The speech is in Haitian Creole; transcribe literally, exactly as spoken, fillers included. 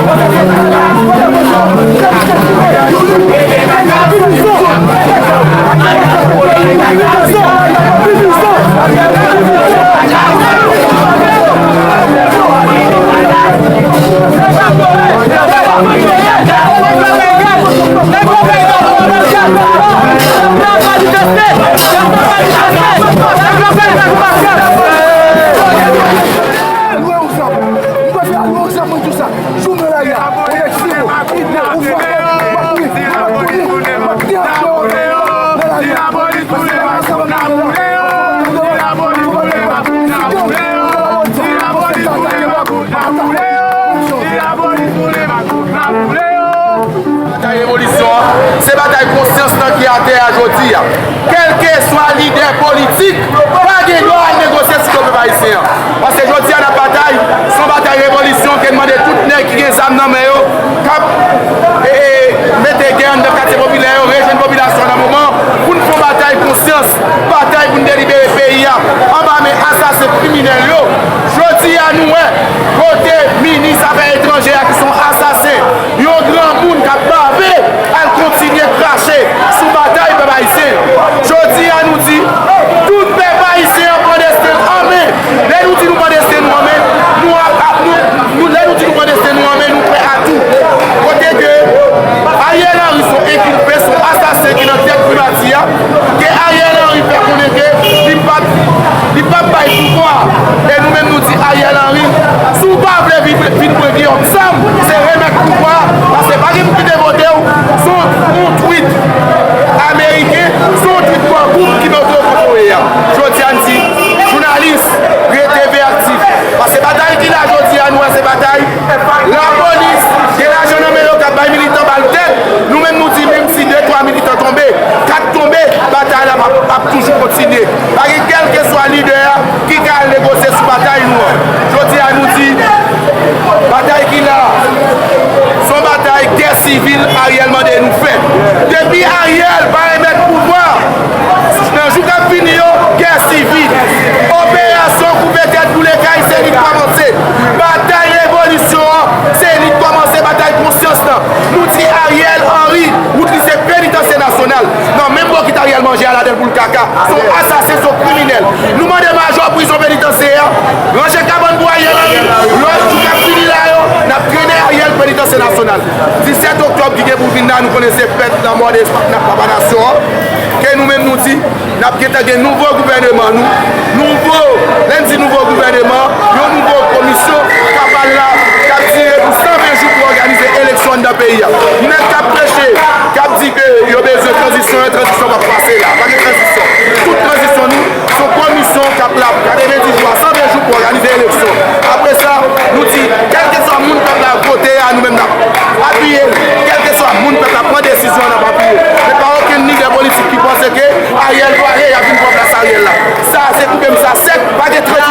Lwe yon zam. M prefere lwe yon zam, mwen di w sa. Jou mwen lari a, mwen nèg Simo, Ida, ou fwa, m ap mouri, m ap mouri, m ap deyapye w nan lari a. Paske lè ansanm ak nou la. Batay revolisyon an, se batay konsyans lan ki atè a jodi a. Kèlkeswa lidè politik, pa gen dwa al negosye sou do pèp ayisyen an. Paske jodi a n ap batay, se yon batay revolisyon ke n mande tout nèg ki gen zam nan men yo, k ap, e, e, mete gè anndan katye popilè yo, rejwenn popilasyon an nan moman, pou n fè yon batay konsyans, batay pou n delibere peyi a, anba men asasen kriminèl yo. Jodi a nou wè, kote minis afè etranjè a ki se yon asasen, yon granmoun k ap bave, al kontinye krache sou batay pèp ayisyen. Jodi a nou di, tout pèp ayisyen an pran desten l an men. Lè nou di nou pran desten nou an men, nou ap, ap, nou, nou, lè nou di nou pran desten nou an men, nou prè a tou. Kote ke Ariel Henry se yon enkilpe, se yon asasen ki nan tèt primati a, ke Ariel Henry fè konnen ke li p ap, li p ap bay pouvwa a. E nou menm nou di Ariel Henry, si w pa vle vin, vin pran Guillaume Sam, se remèt pouvwa a, paske pa gen moun ki te vote w, se yon, yon tweet ameriken, se yon tweet bò gwoup ki vote w kont Royal. Jodi a n di, jounalis, rete veyatif. Paske batay ki la jodi a, nou wè se batay lapolis, gen lajan nan men yo k ap bay militan bal tèt. Nou menm nou di, menm si de, twa militan tonbe, kat tonbe, batay la p ap, p ap toujou kontinye. Pa gen kèlkeswa lidè a ki ka al negosye sou batay nou an. Jodi a nou di, batay ki la, se yon batay gè sivil Ariel mande nou fè. Depi Ariel pa remèt pouvwa, nan jou k ap vini yo, gè sivil. Operasyon koupe tèt boule kay, se li k kòmanse. Batay revolisyon an, se li k kòmanse, batay konsyans lan. Nou di Ariel Henry, wout li se penitansye nasyonal. Nan menm bò ki t Ariel manje a, Ladelpoul kaka. Se yon asasen, se yon kriminèl. Nou mande majò prizon penitansye a, ranje kabann pou Ariel Henry. Lòt jou k ap vini la yo, n ap trennen Ariel penitansye nasyonal. Disèt oktòb ki gen pou vin la, nou konnen se fèt lanmò de Papa Nasyon an, ke nou menm nou di, n ap gentan gen nouvo gouvèneman nou. Nouvo, lè n di nouvo gouvèneman, yon nouvo komisyon k ap al la, k ap dire pou san ven jou pou òganize eleksyon anndan peyi a. Nèg k ap preche, k ap di ke yo bezwen tranzisyon, tranzisyon p ap pase la. Pa gen tranzisyon. Tout tranzisyon nou, se yon komisyon k ap la pou katrevenndis jou a san ven jou pou òganize eleksyon. Apre sa, nou di, kèlkeswa moun pèp la vote a, nou menm n ap apiye l. Kèlkeswa moun pèp la pran desizyon an, n ap apiye l. Men pa okenn lidè politik ki panse ke Ariel prale, y ap vin pran plas Ariel la. Sa, se koupe m sa sèk, pa gen tranzisyon.